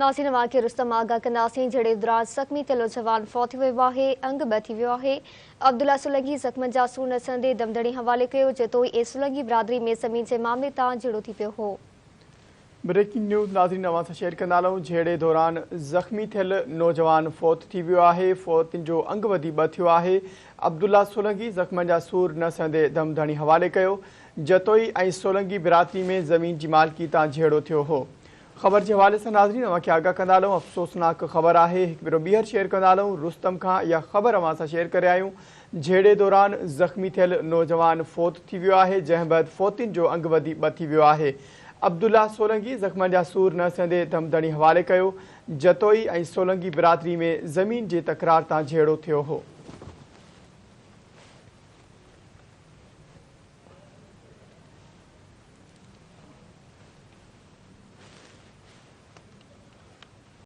ناظرين اوهان کي رستم آگاهه ڪنداسين جهيڙي دوران زخمي ٿيل نوجوان فوت ٿي ويو آهي انگ ٻه ٿي ويو آهي عبدالله سولنگي زخمن جا سور نه سهندي دم ڌڻي حوالي ڪيو جتوئي ۽ سولنگي برادري ۾ زمين جي معاملي تان جهيڙو ٿي پيو هو. بريڪنگ نيوز ناظرين اوهان سان شيئر ڪندا هلون جهيڙي دوران زخمي ٿيل نوجوان فوت ٿي ويو آهي فوتين جو انگ وڌي ٻه ٿيو آهي عبدالله سولنگي زخمن جا سور نه سهندي دم ڌڻي حوالي ڪيو جتوئي ۽ سولنگي برادري ۾ زمين جي مالڪي تان جهيڙو ٿيو هو خبر جي حوالي سان ناظرين اوهان کي آگاهه ڪندا هلون افسوسناڪ خبر آهي هڪ ڀيرو ٻيهر شيئر ڪندا هلون رستم کان اها خبر اوهان سان شيئر ڪري آيون جهيڙي دوران زخمي ٿيل نوجوان فوت ٿي ويو آهي جنهن بعد فوتين جو انگ وڌي ٻه ٿي ويو آهي عبدالله سولنگي زخمن جا سور نه سهندي دم ڌڻي حوالي ڪيو جتوئي ۽ سولنگي برادري ۾ زمين جي تڪرار تان جهيڙو ٿيو هو.